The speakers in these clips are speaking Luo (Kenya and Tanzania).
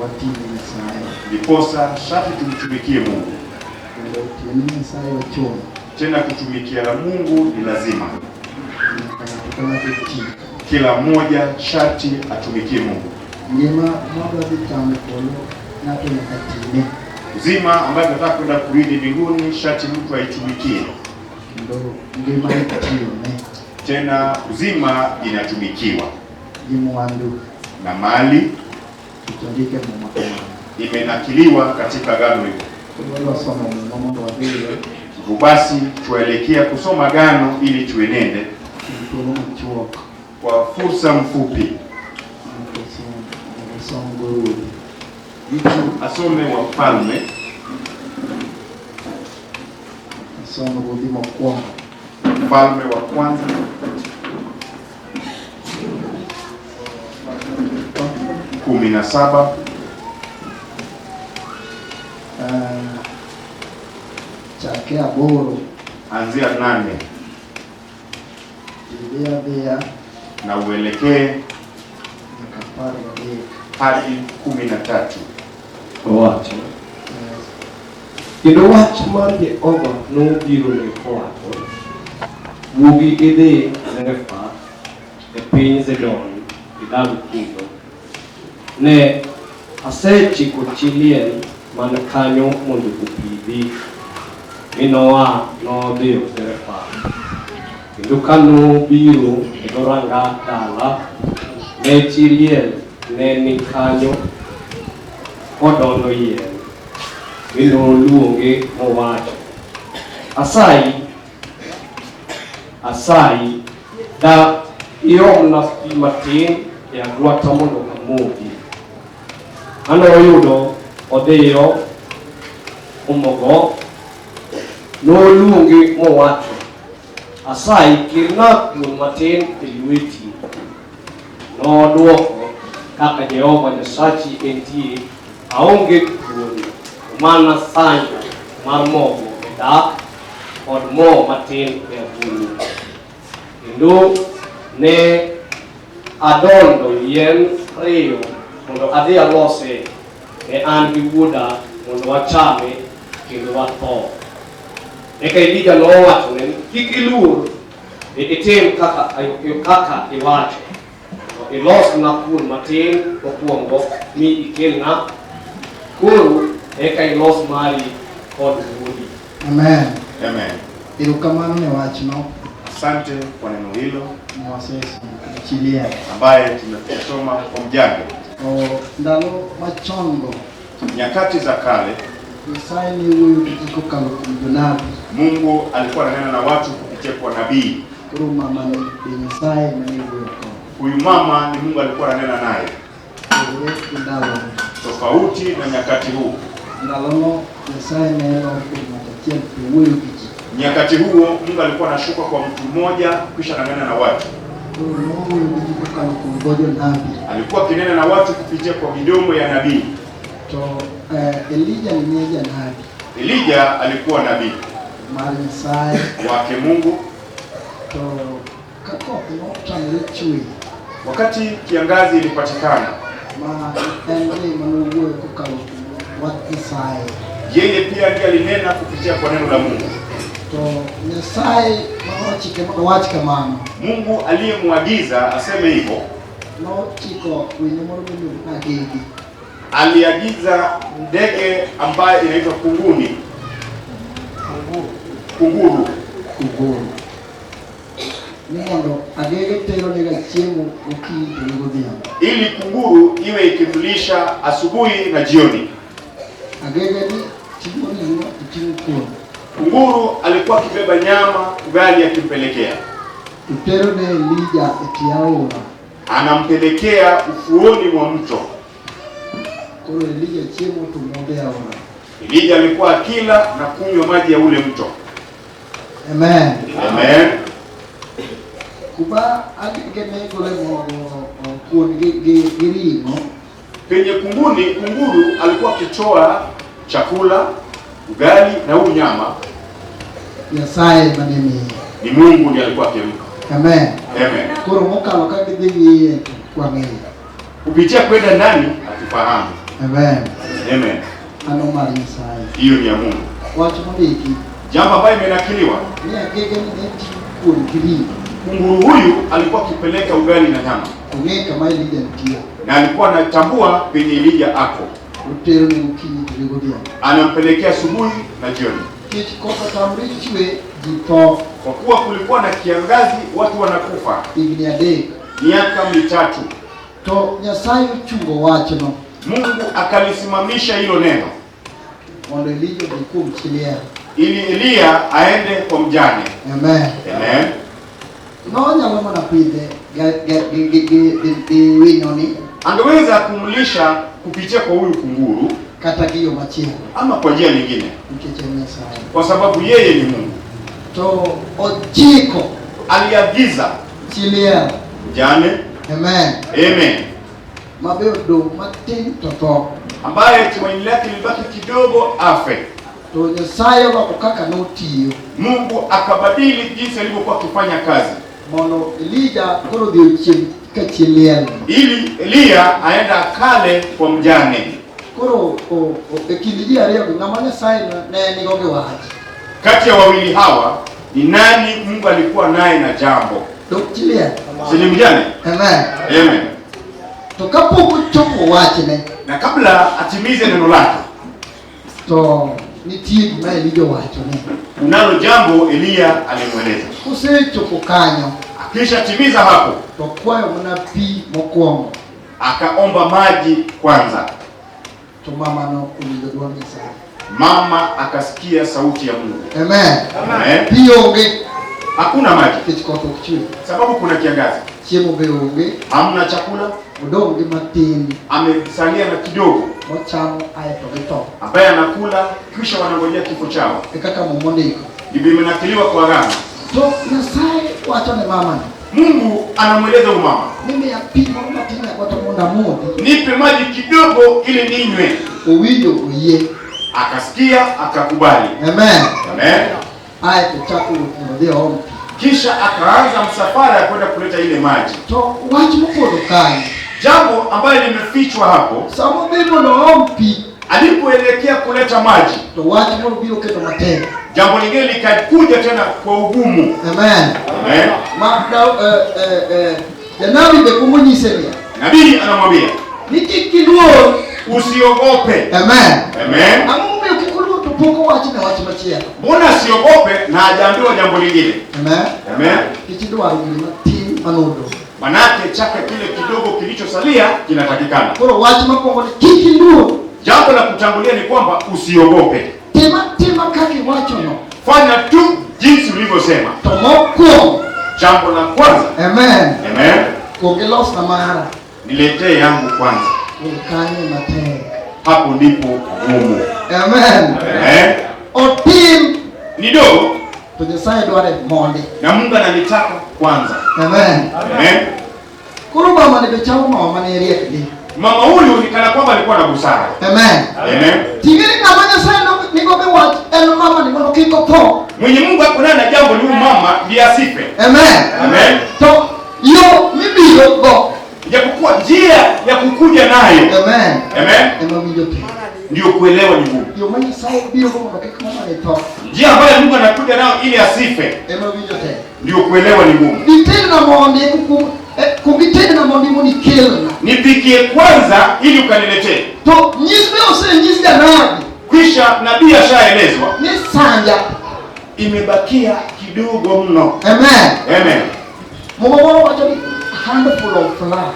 watine Nyasaye. Ndiposa sharti tumtumikie Mungu. Kendo tiyo ne Nyasaye ochuno. Tena kutumikia la Mungu ni lazima. Nyaka ng'ato ka ng'ato ti. Kila mmoja sharti atumikie Mungu. Ngima mwadwa dhi chamo e polo ng'ato nyaka tine. Uzima ambaye tunataka kwenda kurithi mbinguni sharti mtu aitumikie. Kendo ngima itiyone. Tena uzima inatumikiwa Gi mwandu. Na mali. Nikech ondik e Muma kamano. Imenakiliwa katika agano hilo. Koro wadwa somo Muma mondo wadhiyo. Hivyo basi tuelekea kusoma agano ili tuenende E thuolo machuok. Kwa fursa mfupi. Mondo osom go Ruodhi. Mtu asome Wafalme. Asom Ruodhi mokwongo. Mfalme wa kwanza. 17. Chake 8. Anzia 8. Idhi adhiya. Na uelekee nyaka 13. Hadi 13. Owacho. Kendo wach mar Jehova nobiro ne kowacho, wuogi idhi Zarephath e piny Zidon idag kuno. Ne asechiko chi liel man kanyo mondo opidhi. Mi noa nodhiyo Zarephath. Kendo ka nobiro e dhoranga dala, ne chi liel ne ni kanyo kodondo yien. Mi noluonge mowacho, asayi, asayi, da iomna pi matin e agwata mondo amodhi. Anoyudo odhiyo omogo, noluonge mowacho, asayi, kelna kuon matin e lweti. Nodwoko, kaka Jehova Nyasachi entie, aonge kuon, to mana sanja mar mogo e dak kod mo matin e agulu. Kendo ne adondo yien ariyo mondo adhi alose ne an gi wuoda mondo wachame kendo watho. Eka Elija nowachone ni, kik iluor, dhi itim kaka iwacho. To ilosna kuon matin mokwongo mi ikelna, koro eka ilos mari kod wuodi. Amen. Amen. Erokamano ne wachno. Asante kwa neno hilo Mwasesomo chi liel. Ambaye tumesoma kwa mjane. O ndalo machon go. Nyakati za kale Nyasaye ne wuoyo gi ji kokalo kuom jonabi. Mungu alikuwa ananena na watu kupitia kwa nabii. Koro mama ni be Nyasaye mane wuoyo kode. Huyu mama ni Mungu alikuwa ananena naye. Opogore gi ndalono. Tofauti na nyakati huu. Ndalono Nyasaye neno kuom ng'ato achiel to wuoyo gi ji. Nyakati huo Mungu alikuwa anashuka kwa mtu mmoja kisha ananena na watu. Koro nowuoyo gi ji kokalo kuom dho jonabi. Alikuwa akinena na watu kupitia kwa midomo ya nabii. To Elija ni ne janabi. Elija alikuwa nabii. Mar Nyasaye. Wake Mungu. To ka koth notamore chwe. Wakati kiangazi ilipatikana. Ma en be manowuoyo kokalo kuom wach Nyasaye. Yeye pia ndiye alinena kupitia kwa neno la Mungu. To Nyasaye manochike mondo owach kamano. Mungu aliyemwagiza aseme hivyo. Nochiko winyo moro miluongo ni agege. Aliagiza ndege ambaye inaitwa kunguni. Kunguru. Kunguru. Ni mondo agege tero nega chiemo gokinyi kendo godhiambo. Ili kunguru iwe ikimlisha asubuhi na jioni. Agege ni ting'o ring'o to ting'o kuon. Kunguru alikuwa akibeba nyama, ugali akimpelekea. To tero ne Elija e tie aora. Anampelekea ufuoni mwa mto. Koro Elija chiemo to modho e aora. Elija alikuwa akila na kunywa maji ya ule mto. Amen. Amen. Kuma agege ne gole mogo kuon gi ring'o. Penye kunguni, kunguru alikuwa akitoa chakula, ugali na huu nyama. Nyasaye mane miye. Ni Mungu ndiye alikuwa akimpa. Amen. Amen. Koro mokalo ka gidhi ng'iye to wang'eyo. Kupitia kwenda ndani hatufahamu. Amen. Amen. Mano mar Nyasaye. Hiyo ni ya Mungu. Wach mondiki Jambo ambayo imenakiliwa, ni agege ni ne ting'o kuon gi ring'o kunguru huyu alikuwa akipeleka ugali na nyama, ong'e kama Elija nitie na alikuwa anatambua penye Elija ako, otero ne gokinyi to gi godhiambo. Anampelekea asubuhi na jioni. Nikech koth otamre chwe ji tho Kwa kuwa kulikuwa na kiangazi, watu wanakufa higni 3. miaka 3. To Nyasaye ochungo wachno Mungu akalisimamisha hilo neno mondo Elija odhi kuom chi liel. Ili Eliya aende kwa mjane. Amen. Amen. Nonyalo mana pidhe gi winyoni Angeweza kumlisha kupitia kwa huyu kunguru kata gi yo machielo ama kwa njia nyingine, nikech en Nyasaye. Kwa sababu yeye ni Mungu. To ochiko Aliagiza chi liel. mjane. Amen. Amen. Mabe odong' matin to tho. Ambaye tumaini lake lilibaki kidogo afe. To Nyasaye oloko kaka notiyo. Mungu akabadili jinsi alivyokuwa akifanya kazi mondo Elija koro odhi ochiem ka chi liel. Ili Eliya aenda akale kwa mjane. Koro e kind ji ariyo gi ng'ama Nyasaye ne nigo gi wach. Kati ya wawili hawa ni nani Mungu alikuwa naye na jambo? Dok chi liel. Si ni mjane? Amen. Amen. To kapok ochopo wachne, na kabla atimize neno lake, to nitie gima Elija owachone. Kunalo jambo Eliya alimweleza. Kosechopo kanyo, Akishatimiza hapo, to kwayo mana pi mokwongo. Akaomba maji kwanza. To mama no owinjo dwond Nyasaye. Mama akasikia sauti ya Mungu. Amen. Amen. Pi onge. Hakuna maji. Nikech koth ok chwe. Sababu kuna kiangazi. Chiemo be onge. Hamna chakula. Odong' gi matin. Amesalia na kidogo. Mochamo ae to githo. Ambaye anakula kisha wanangojea kifo chao. E kaka Muma ondiko. Ndivyo imenakiliwa kwa agano. To Nyasaye wacho ne mama ni. Mungu anamweleza huyu mama. Mimi ya pi moro matin agwata mondo amodhi. Nipe maji kidogo ili ninywe. Owinjo oyie. Akasikia akakubali. Amen. Amen. Ae to chako wuoth mondo odhi oom pi. Kisha akaanza msafara ya kwenda kuleta ile maji. To wach mopondo kanyo. Jambo ambalo limefichwa hapo. Sama odhi mondo oom pi. Alipoelekea kuleta maji. To wach moro biro keto matek. Jambo lingine likakuja tena kwa ugumu. Amen. Amen. Ma da janabi be kumo nyise niya. Nabii anamwambia, Ni kik iluor. Usiogope. Amen. Amen. Ang'o momiyo kik oluor to pok owachne wach machielo? Mbona asiogope na hajaambiwa jambo lingine? Amen. Amen. Kik idwar gima tin manodong'. Manake chake kile kidogo kilichosalia kinatakikana. Koro wach mokwongo ni kik iluor. Jambo la kutangulia ni kwamba usiogope. Tima tima kaka iwachono. Fanya tu jinsi ulivyosema. To mokwongo. Jambo la kwanza. Amen. Amen. Kuong ilos na mara. Niletee yangu kwanza. Ukanye matek. Hapo ndipo gumu. Amen. Amen. Otim ni dogo. To Nyasaye dware mondi. Na Mungu analitaka kwanza. Amen. Amen. Koro mama ni be chamo mama mane riek ni. Mama huyu ni kana kwamba alikuwa na busara. Amen. Amen. Tingeni kama Nyasaye nigo be wach en mama ni mondo kik otho. Mwenye Mungu ako naye na jambo ni huyu mama ndiye asife. Amen. Amen. To yo mibiro go. Japokuwa njia ya kukuja nayo. Amen. Amen. Ema winjo tek. Ndio kuelewa ni ngumu. Yo ma Nyasaye biro go mondo kik mama ni tho. Njia ambayo Mungu anakuja nayo ili asife. Ema winjo tek. Ndio kuelewa ni ngumu. Nitende na mondi kugitende na mondi moni kelna. Nipikie kwanza ili ukaniletee. To nyis be osenyis janabi. Kisha nabii ashaelezwa. Ni sanja. Imebakia kidogo mno. Amen. Amen. Muma moro wacho ni handful of flour.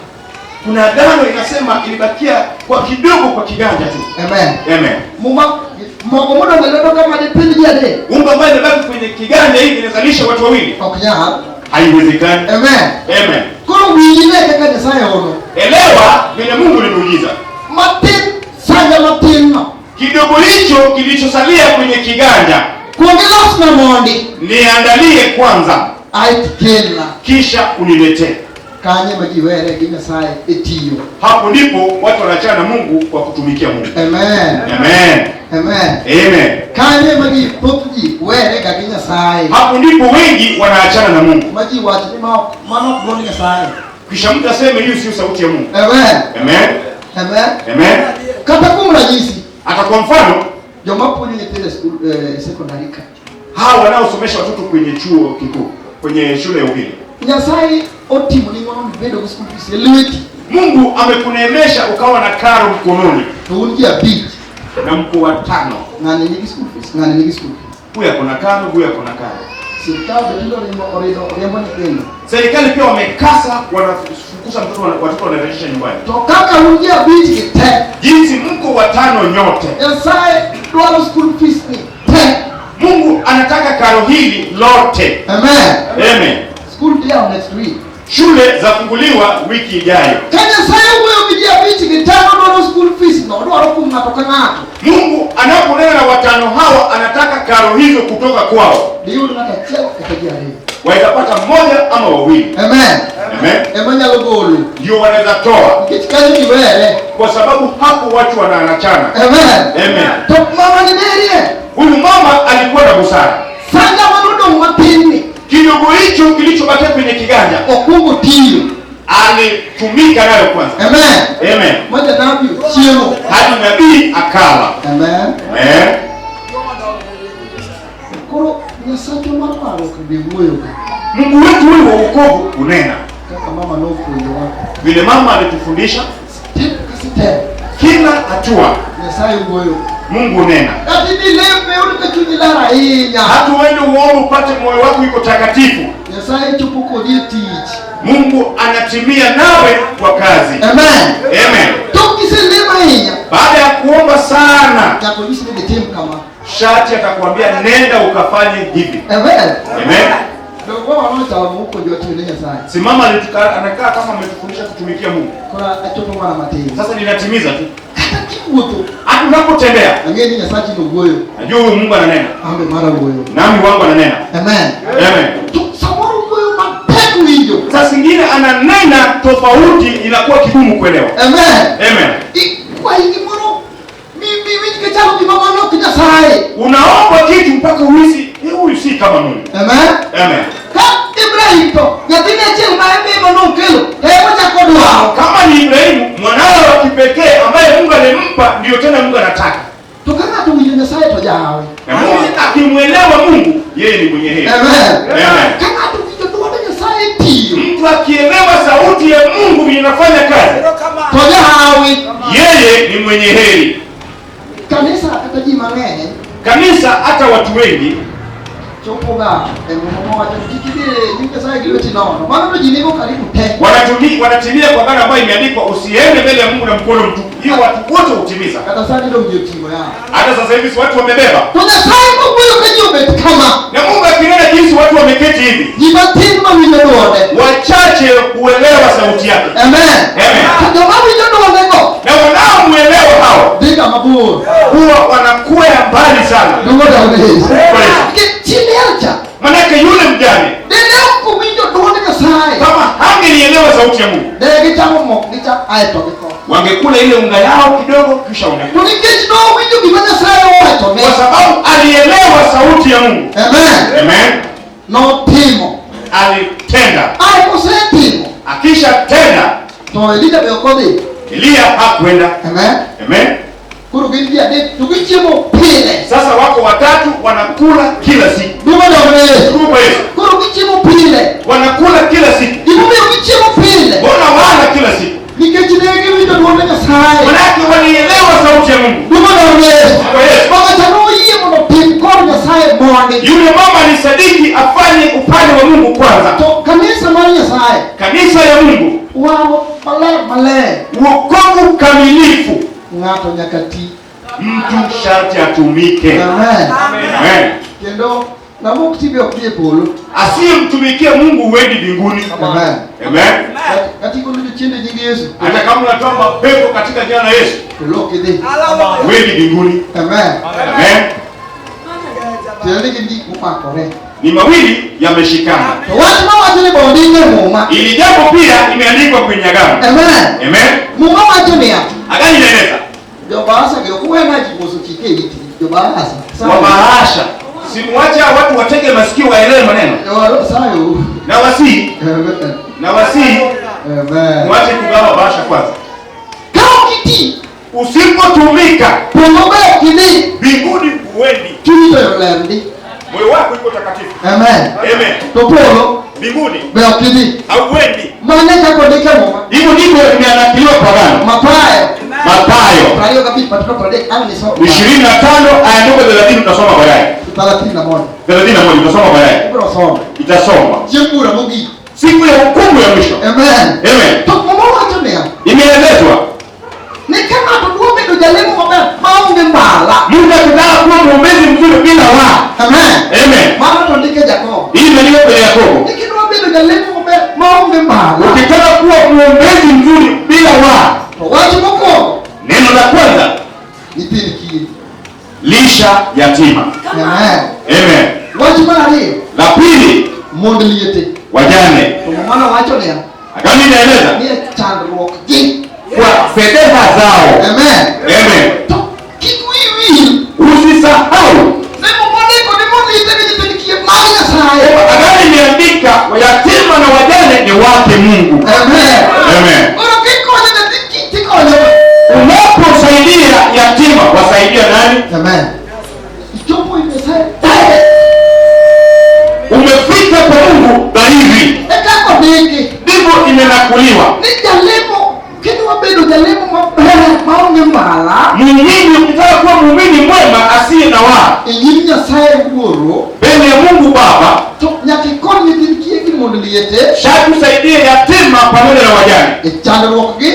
Kuna agano inasema ilibakia kwa kidogo kwa kiganja tu. Amen. Amen. Muma mogo modong' e lwedo kama dipidh ji adek. Unga ambaye imebaki kwenye kiganja hivi inazalisha watu wawili. Ok nyal. Haiwezekani. Amen. Amen. Koro winji ne kaka Nyasaye ono. Elewa vile Mungu ni muujiza. Matin sanja matin no. Kidogo hicho kilichosalia kwenye kiganja. Kuong ilos na mondi. Niandalie kwanza. Ae kelna. Kisha uniletee. Kanye ma ji were gi Nyasaye e tiyo. Hapo ndipo watu wanaachana na Mungu kwa kutumikia Mungu. Amen. Amen. Amen. Amen. Kanye ma ji thoth ji were ga gi Nyasaye. Hapo ndipo wengi wanaachana na Mungu. Ma ji wacho ni mano ok dwond Nyasaye. Kisha mtu aseme hiyo sio sauti ya Mungu. Amen. Amen. Amen. Amen. Kata kuom ranyisi, Hata kwa mfano, joma puonjo nyithindo e skul secondary ka. Hawa wanaosomesha watoto kwenye chuo kikuu, kwenye shule ya upili. Nyasaye otimoni ng'wono mibedo gi school fees e lweti. Mungu amekuneemesha ukawa na karo mkononi. To un ji abich. Na mko watano. Ng'ani nigi school fees, ng'ani nigi school fees. Huyu ako na karo, huyu ako na karo. Sirikal be tinde oriembo nyithindo. Serikali pia wamekasa, wanafukuza mtoto, watoto wanarejesha nyumbani. To kaka un ji abich gi te. Jinsi mko watano nyote. Nyasaye dwaro school fees ni te. Mungu anataka karo hili lote. Amen. Amen. School day on next week. Shule zafunguliwa wiki ijayo. Ka Nyasaye wuoyo gi ji abich gi tano dwaro school fees no, odwaro kuom ng'ato ka ng'ato. Mungu anaponena na watano hawa anataka karo hizo kutoka kwao. Diyud ng'ato achiel kata ji ariyo. Waitapata mmoja ama wawili. Amen. Amen. Ema nyalo golo. Ndio wanaweza toa. Nikech kanyo ji were. Kwa sababu hapo watu wanaachana. Amen. Amen. To mama ni nerie. Huyu mama alikuwa na busara. Sanga manodong' matin ni. Kidogo hicho kilichobakia kwenye kiganja Okwongo tiyo. Alitumika nayo kwanza. Amen. Amen. Ma janabi ochiemo. Hadi nabii akala. Amen. Amen. Koro Nyasaye mar warruok be wuoyo ga. Mungu wetu huyu wa wokovu unena. Kaka mama nopuonjowa. Vile mama alitufundisha, Step ka step. Kila hatua Nyasaye wuoyo. Mungu unena. Kata idhi lem iyud ka chunyi ler ahinya. Hata uende uombe upate moyo wako iko takatifu. Nyasaye chopo kodi e tich. Mungu anatimia nawe kwa kazi. Amen. Amen. Tok kiselemo ahinya. Baada ya kuomba sana, Nyaka onyisi ni tim kama. Shati atakwambia nenda ukafanye hivi. Amen. Amen. Dongo mama nochamo mopuonjowa tiyo ne Nyasaye. Si mama anakaa kama ametufundisha kutumikia Mungu. Koro achopo mana matin. Sasa ninatimiza tu. Kata kiwuotho. Hata unapotembea. Ang'e ni Nyasachi no wuoyo. Najua huyu Mungu ananena. Ambe mara wuoyo. Nami wangu ananena. Amen. Amen. To samoro wuoyo matek winjo. Saa zingine ananena tofauti inakuwa kigumu kuelewa. Amen. Amen. Ikwayi gimoro mi winj ka chalo gima mano ok Nyasaye. Unaomba kitu mpaka uhisi, huyu si kama Mungu. Amen. Amen. Ka Ibrahim to nyathine achiel ma en ema nokelo, ema chako dwaro. Kama ni Ibrahimu mwanawe wa kipekee ambaye Mungu alimpa, ndio tena Mungu anataka. To ka ng'ato winjo Nyasaye to jawe. Na Mungu akimwelewa Mungu, yeye ni mwenye heri. Amen. Amen. Ka ng'ato winjo dwond Nyasaye tiyo. Mtu akielewa sauti ya Mungu inafanya kazi, To jahawi. Yeye ni mwenye heri. Kanisa kata ji mang'eny. Kanisa hata watu wengi chopo ga e Muma wacho kik idhi e nyim Nyasaye gi lweti nono. Mano to ji nigo karibu te. Wanatilia kwa agano ambayo imeandikwa usiende mbele ya Mungu na mkono mtupu. Hiyo watu wote hutimiza. Kata sani dong ji oting'o ya. Hata sasa hivi si watu wamebeba. To Nyasaye mowuoyo ka ji obet kama. Na Mungu akinena jinsi watu wameketi hivi. Ji matin ma winjo dwonde. Wachache huelewa sauti yake. Amen. Amen. To joma winjo dwonde go. Na wanaomuelewa hao dhi kama bor. Huwa wanakwea mbali sana. Dugo Daudi. Kweli. Nikech chi liel cha. Manake yule mjane. Dine ok owinjo dwond Nyasaye. Kama hangelielewa sauti ya Mungu. De gichamo mok gicha ae to githo. Wangekula ile unga yao kidogo kisha wanakufa. To nikech nowinjo gima Nyasaye owacho ne. Kwa sababu alielewa sauti ya Mungu. Amen. Amen. Notimo. Alitenda. Ae kosetimo. Akishatenda. To Elija be ok odhi. Eliya hakwenda. Amen. Amen. Koro gin ji adek to gichiemo pile. Sasa wako watatu wanakula kila siku. Dumo dong ne Yesu. Dumo kwa Yesu. Koro gichiemo pile. Wanakula kila siku. Gimomiyo gichiemo pile. Mbona wala kila siku? Nikech ne giwinjo dwond Nyasaye. Manake walielewa sauti ya Mungu. Dumo dong ne Yesu. Kwa Yesu. Mama cha noyie mondo otim kor Nyasaye mondi. Yule mama alisadiki afanye upande wa Mungu kwanza. To kanisa mar Nyasaye. Kanisa ya Mungu. Waro maler maler. Wokovu kamilifu. Ng'ato nyaka ti. Mtu sharti atumike. Amen. Amen. Kendo ng'ama ok ti be ok dhi e polo. Asiyemtumikia Mungu huendi mbinguni. Amen. Amen. Kata igolo jochiende nying Yesu. Hata kama unatoa mapepo katika jina la Yesu. To ok idhi. Huendi mbinguni. Amen. Amen. Tiende gin gik momakore. Ni mawili yameshikana. To wach mawacho ni mondo ing'e Muma. Ili jambo pia imeandikwa kwenye agano. Amen. Amen. Muma wacho niya. Agano inaeleza. Jobaasa gi ok wena ji moso chike iti. Jobaasa. Wabaasha. Simuache watu watege masikio waelewe maneno. Sayo. Na wasii. Amen. Na wasii. Amen. Muache kugawa bahasha kwanza. Ka ok iti. Usipotumika polo be ok idhi. Mbinguni huendi. Chunyi to ler ndi. Moyo wako iko takatifu. Amen. Amen. To polo Mbinguni be ok idhi. hauendi. Mano e kaka ondik e Muma. Hivyo ndivyo imeanakiliwa kwa Agano. Mathayo Mathayo 25 30 ang' nisom. 25 aya ndogo 30 tutasoma baadaye. 31. 31 tutasoma baadaye. Ibiro somo. Itasomwa Chieng' bura mogik. siku ya hukumu ya mwisho. Amen. Amen. To Muma wacho niya, Imeelezwa ni ka ng'ato dwa bedo jalemo maber maonge mbala. mtu akitaka kuwa mwombezi mzuri bila wa. Amen. Amen. Mano to ndike Jakobo. Hii imeandikwa kwenye Yakobo. Ni kidwa bedo jalemo maber maonge mbala. Ukitaka kuwa mwombezi mzuri bila wa, To wach mokwongo neno la kwanza, nyithind kiye. lisha yatima. Amen. Amen. Wach mar ariyo La pili, mond liete. wajane. To Muma nowacho niya, Agano inaeleza ni e chandruok gi. kwa fedheha zao. Amen. Amen. To kik wiyi wil Usisahau ni Muma ondiko ni mond liete gi nyithind kiye mag Nyasaye. Agano imeandika yatima na wajane ni wake Mungu. Amen. Amen. Koro kikonyo nyathi kich tikonyo. Unaposaidia yatima wasaidia nani? Amen. Ichopo ir Nyasaye direct. Umefika kwa Mungu dhahiri, E kaka ondiki ndivyo imenakuliwa. ni jalemo kidwa bedo jalemo maber maonge mbala Muumini, ukitaka kuwa muumini mwema asiye na waa e nyim Nyasaye Wuoro mbele ya Mungu Baba, to nyaka ikony nyithind kiye gi mond liete sharti usaidie yatima pamoja na wajane e chandruok gi.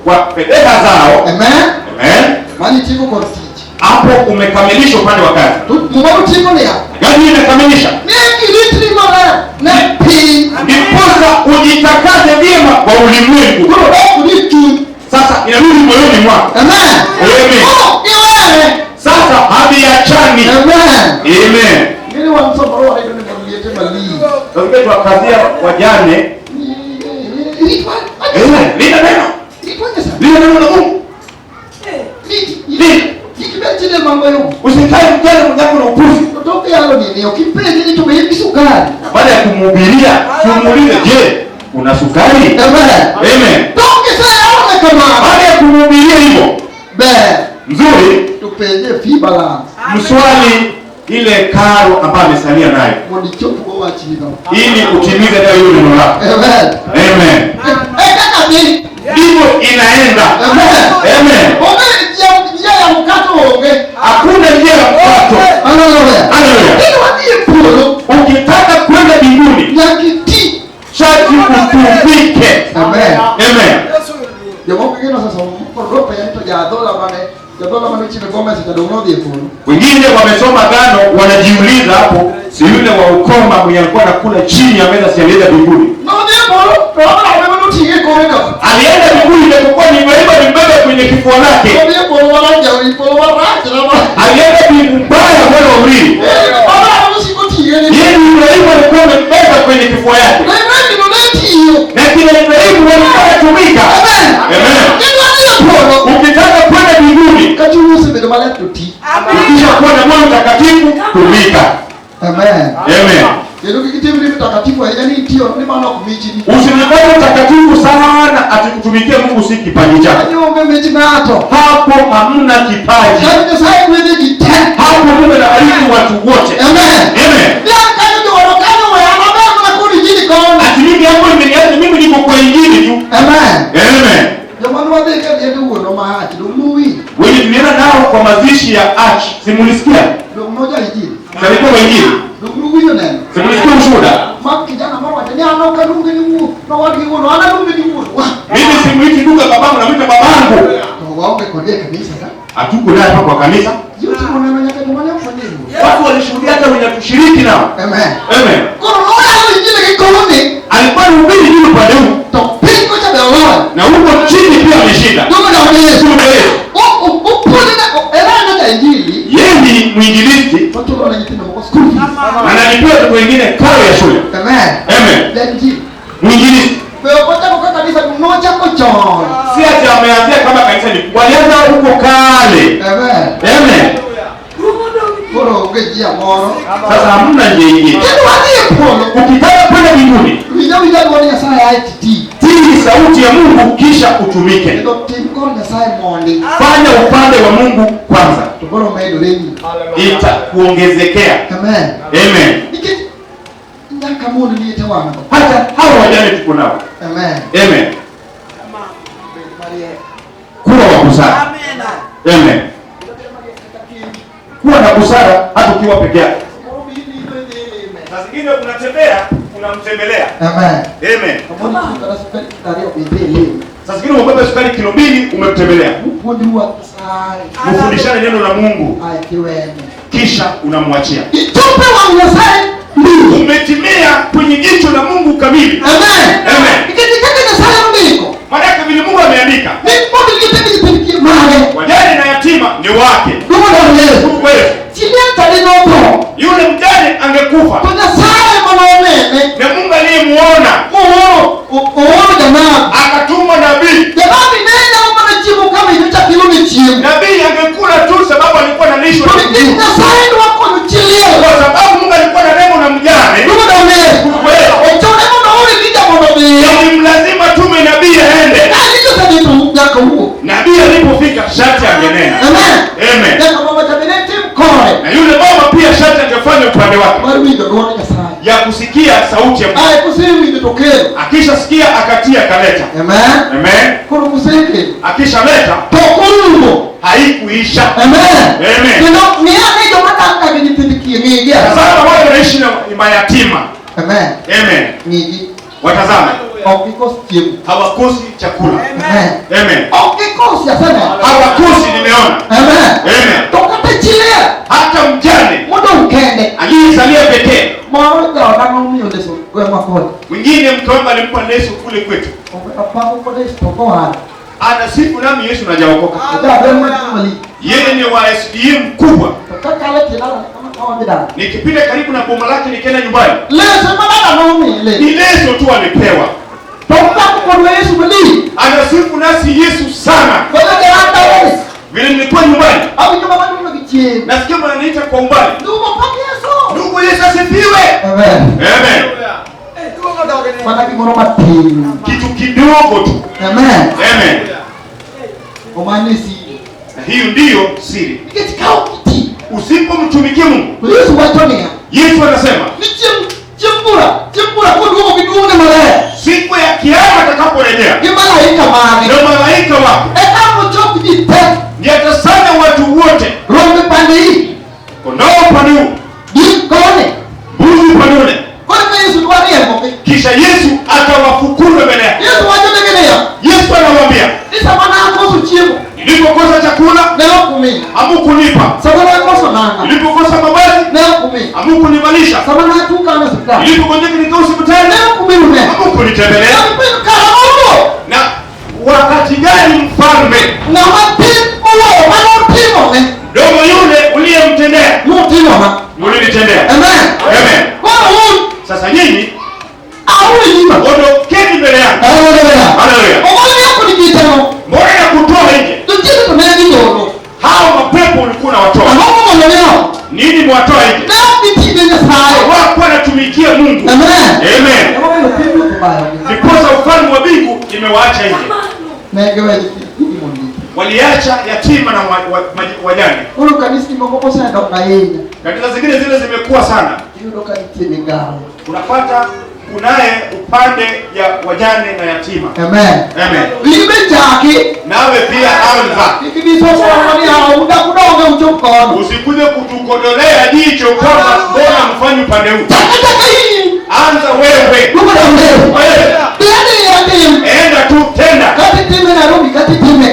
kwa fedheha zao. Amen. Amen. Mano itieko kod tich. Hapo umekamilisha upande wa kazi. To Muma otieko niya, Gani imekamilisha? ni kiritri maler ne piny. Ndiposa ujitakaze vyema kwa ulimwengu. Koro ok ni chuny. Sasa inarudi moyoni mwako. Amen. Amen. Oh, iwere. Sasa haviachani. Amen. Amen. Ng'eni wan samoro warito ni mond liete malich. Sasa tuwakazia wajane. Ritwa. Amen. Linda neno. Ritwa Nyasaye. Linda neno la Mungu. Rit. Kik ibed chine mambo Usikae mjane mwenzako na upuzi. To tok yalo nini ok ipenje ni to be in gi sukari. Baada ya kumhubiria, tumuulize, je, una sukari? Amen. Amen. Tok iseyaone kamano. Baada ya kumhubiria hivyo Ber. mzuri, To penje fee balance. mswali ile karo ambayo amesalia nayo Mondo ichop go wachino. ili utimize nayo hiyo neno lako. Amen. Amen. E kaka dhi. Ndivyo inaenda. Amen. Amen. Onge njia ya mkato onge. Hakuna njia ya mkato. Hallelujah. Hallelujah. Kidwa dhi e polo Ukitaka kwenda mbinguni, nyaka iti. sharti utumike. Amen. Amen. Jomoko gino osesomo kod penjo ni to jadhola mane jadhola mane ochiwe Gomez cha dong' nodhi e polo. Wengine wamesoma agano wanajiuliza hapo, si yule wa ukoma mwenye alikuwa anakula chini ya meza si alienda mbinguni? Nodhi e polo to Abraham ema noting'e kore no. Alienda mbinguni japokuwa ni Ibrahimu alimbeba kwenye kifua lake. Nodhi e polo marach jawi polo marach rama. Alienda mbingu mbaya mwana wa mlili. Abraham nosiko ting'e ni. Yeye Ibrahimu alikuwa amembeba kwenye kifua yake. To Ibrahim no ne tiyo. Na kina Ibrahimu walikuwa wanatumika. Amen. Amen. Kidwa dhi e polo Ukitaka kwenda mbinguni, ka chunyi osebedo maler to ti. ukisha kuwa na moyo mtakatifu, tumika. Amen. Amen. Kendo kik itimri mtakatifu ahinya ni itiyo ni mano ok michni. Usijifanye mtakatifu sana ati kutumikia Mungu si kipaji chako. Kanyo onge mich ng'ato. Hapo hamna kipaji. Kanyo Nyasaye gwedho ji te. Hapo Mungu anabariki watu wote. Amen. Amen. Niang' kanyo jowaro kanyo weya maber mana kod injili kono. Ati mimi hapo imeniacha mimi niko kwa injili tu. Amen. Amen. Joma nwadhi ka liende wuonwa Mahach dong' nuwinjo. Wenye tulienda nao kwa mazishi ya Arch, simulisikia? Dong' noja injili. Alikuwa kwa injili. Dong' nuwinjo neno. Simulisikia ushuhuda. Ma kijana moro wacho ni an ok aluonge ni wuo nowadgi wuonwa an aluonge ni wuonwa. Mimi simuiti duka babangu na mwita babangu. To waonge kode e kanisa ka. Hatuko naye hapa kwa kanisa. Ji otimo neno nyaka joma ne ok wanie wuo. Watu walishuhudia hata wenye tushiriki nao. Amen. Amen. Koro noyalo injili gi koni Alikuwa anahubiri juu upande huu to piny kocha be oloyo. na huko chini pia ameshinda. Duka dong' Yesu. Kumbe Yesu. Opuonjo elando ja injili Yeye ni mwinjilisti tochulo ne nyithindo moko school fees. analipia watoto wengine karo ya shule. Amen. Amen. Ja injili. Mwinjilisti Be ok ochako ka kanisa nochako chon. si ati ameanzia kama kanisa ni walianza huko kale. Amen. Amen. Koro onge njia moro. Sasa hamna njia ingine. Kendo wadhi e polo. Ukitaka kwenda mbinguni, Winja winja dwond Nyasaye ae titi. tii Tii sauti ya Mungu kisha utumike. Fanya upande wa Mungu kwanza, itakuongezekea. Amen. Amen. Hata hao wajane tuko nao. Amen. Amen. Kuwa wa busara. Amen. Kuwa na busara hata ukiwa peke yako. Saa zingine unatembea, unamtembelea. Amen. Amen. Saa zingine umebeba sukari kilo 2 umemtembelea. Mfundishane neno la Mungu. Kisha unamwachia. Umetimia kwenye jicho la Mungu kamili. Amen. Amen. Maana vile Mungu ameandika, wajane na yatima ni wake. Yule mjane angekufa, na Mungu aliyemuona akatuma nabii. Nabii angekula tu sababu alikuwa analishwa. Kwa sababu Mungu alikuwa na neno na mjane, ilimlazima tume nabii aende. Nabii alipofika sharti angenena. Amen. Na yule mama pia sharti angefanya upande wake ya kusikia sauti ya Mungu. Akishasikia akatia akaleta. Amen. Amen. Akishaleta haikuisha. Amen. Amen. Sasa wale wanaishi na mayatima. Amen. Amen. Watazame. Hawakosi chakula. Amen. Amen. Hawakosi, nimeona. Amen. Amen. Hata mjane aliyesalia pekee. Mwingine mke wangu alimpa leso kule kwetu. Anasifu nami Yesu na hajaokoka. Yeye ni wa SDM mkubwa. Nikipita karibu na boma lake nikienda nyumbani, ni leso tu alipewa. Anasifu nasi Yesu sana. Vile nilikuwa nyumbani, nasikia mwananiita kwa umbali, ndugu Yesu asifiwe. Amen. Amen. Kitu kidogo tu. Amen. Amen. Na hiyo ndiyo siri. Usipomtumikia Mungu, Yesu anasema siku ya kiama atakaporejea na malaika wake ndiye atasanya watu wote, kondoo upande huu, mbuzi upande ule. Kisha Yesu atawafukuza mbele yake. Yesu anawaambia, nilipokosa chakula hamukunipa, nilipokosa mavazi hamukunivalisha, nilipogonjeka nikawa hospitali hamukunitembelea. Na wakati gani mfalme mdogo yule uliyemtendea ulinitendea? Amen. Amen. Sasa nyinyi ondokeni mbele yangu. Haleluya. Mbona ya kutoa nje hao mapepo ulikuwa unawatoa? Nini mwatoa nje? Hawakuwa wanatumikia Mungu. Amen. Amen. Ndiposa ufalme wa mbingu imewaacha nje. Waliacha yatima na wajane. Kanisa zingine zile zimekuwa sana. Unapata kunaye upande ya wajane na yatima. Amen. Amen. Nawe pia anza. Usikuje kutukodolea jicho kwamba mbona mfanye upande huu. Anza wewe. Wewe. Enda tu tenda.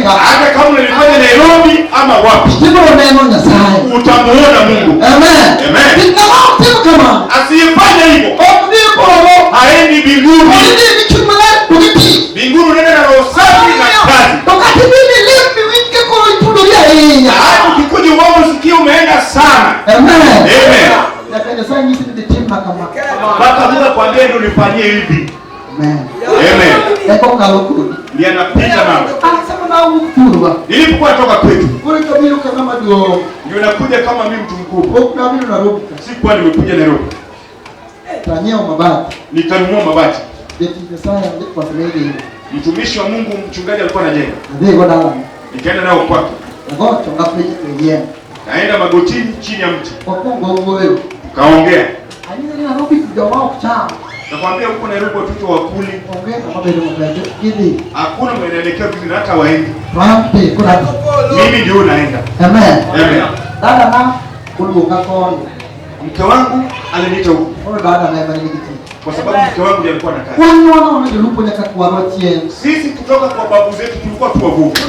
Hata kama ulifanya Nairobi ama wapi, utamuona Mungu. Amen. Amen. Asiyefanya hivyo haendi mbinguni. Mbinguni unaenda na roho safi na kazi. Hata ukikuja uombe usikie umeenda sana. Amen. Amen. Mpaka Mungu akwambie ndio ulifanyie hivi. Amen. Amen. Ndiye anapita nawe. Nilipokuwa natoka kwetu, ndio nakuja kama mimi mtu mkubwa. Sikuwa nimekuja Nairobi. Nikanunua mabati. Mtumishi wa Mungu, mchungaji alikuwa anajenga. Nikaenda nao kwake. Naenda magotini chini ya mti. Tukaongea. Nakwambia huko Nairobi watoto wakuli. Hakuna mwelekeo vizuri hata waendi. Mimi ndio naenda. Amen. Amen. Mke wangu aliniita huko. Kwa sababu mke wangu ndiye alikuwa na kazi. Sisi kutoka kwa babu zetu tulikuwa tu wavuvi.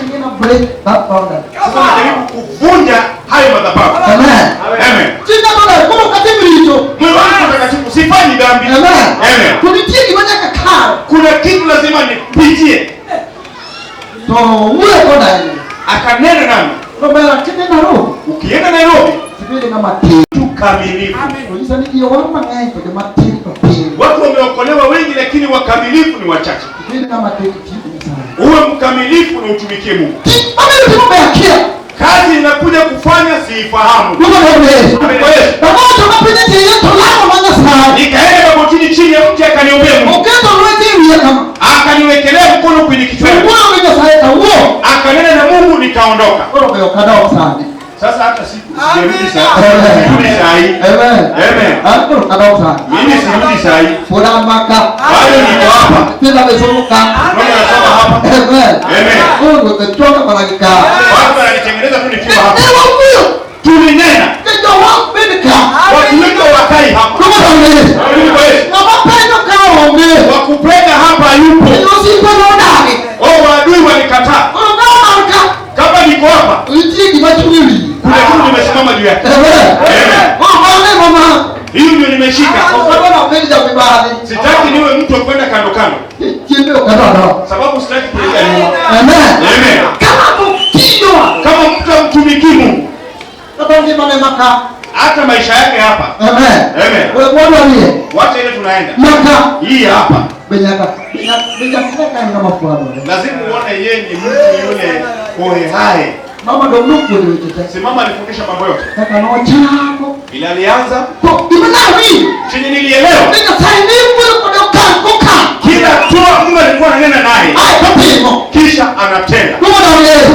Sasa najaribu kuvunja hayo madhabahu. Amen. Amen. Moyo wangu mtakatifu, sifanyi dhambi. Amen. Amen. Kuna kitu lazima nipitie. Akanena nami. Ukienda Nairobi, kamilifu. Watu wameokolewa wengi, lakini wakamilifu ni wachache. Uwe mkamilifu na utumikie Mungu. Kazi inakuja kufanya siifahamu. Nikaenda magotini chini ya mti, akaniombea Mungu. Akaniwekelea mkono kwenye kichwa. Akanena na Mungu, nikaondoka. Sasa hata siku sijarudi saa. Sirudi saa hii. Amen. Amen. Mimi sirudi saa hii. Bado niko hapa. Mbona nasoma hapa? Amen. Amen. Watu wananitengeneza tu nikiwa hapa. Tulinena. Watu wengi hawakai hapa. Wakupenda hapa yupo. Oh, maadui walikataa. Kama niko hapa, kuna kitu nimesimama juu yake. Amen. Hiyo ndio nimeshika. Sitaki niwe mtu wa kwenda kando kando. Sababu sitaki kurejea nyuma. Amen. Amen. Kama mtu amtumiki Mungu, hata maisha yake hapa. Amen. Amen. Wacha ile tunaenda. Hii hapa. Lazima uone yeye ni mtu yule hohehahe. Mama ndo mnuku ni Simama alifundisha mambo yote. Kaka no chako. Bila alianza. Ko imanawi. Chenye nilielewa. Nika saini kwa koka. Kila hatua Mungu alikuwa ananena naye. Kisha anatenda. Mungu na Yesu.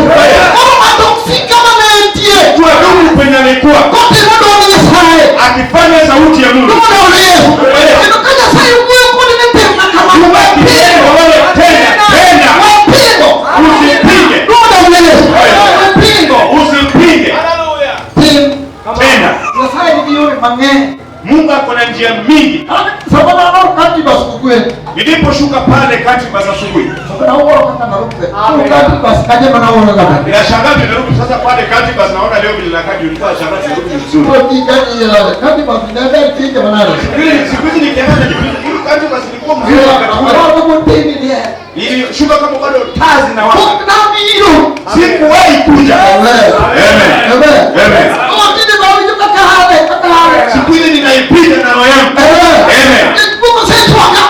Kama atoksika na ndiye. Tuadumu kwenye alikuwa. Kote ndo Nyasaye. Akifanya sauti ya Mungu. Mungu na Yesu. Ndio kaja sai Mungu ni tena kama wewe tena tena. Wapingo. Usipinge. Mungu na Yesu. Wapingo. Usipinge. Tena. Nyasaye ndiyo mange. Mungu ako na njia mingi. Niliposhuka pale kati basi asubuhi. Ninashangaa nimerudi sasa pale kati basi naona leo vile nakaa nilikuwa nashangaa nimerudi vizuri. Siku hizi nikiangalia najiuliza huyu kati basi ilikuwa mzuri wakati ule. Nilishuka kama bado taa zinawaka. Sikuwahi kuja. Amen. Amen. Amen. Siku ile ninaipiga na roho yangu. Amen. Amen.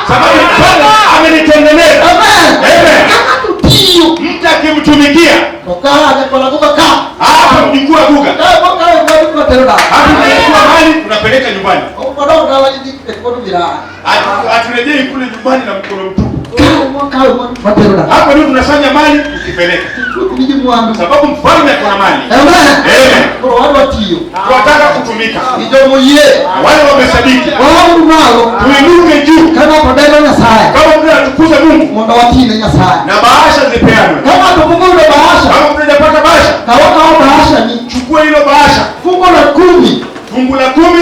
Sababu Bwana amenitengeneza. Amen. Amen. Mtu akimtumikia hapa mjukuu Guga. Hapa tunachukua mali tunapeleka nyumbani. Haturejei kule nyumbani na mkono mtupu. Hapo ndio tunasanya mali tukipeleka. Sababu mfalme ako na mali. Amen. Amen. Tunataka kutumika. Wale wamesadiki. Tuinuke juu. Kama mtu anatukuza Mungu na bahasha zipeanwe. Kama mtu hajapata bahasha, chukua hilo bahasha. Fungu la 10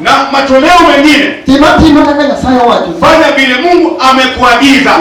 na matoleo mengine. Fanya vile Mungu amekuagiza.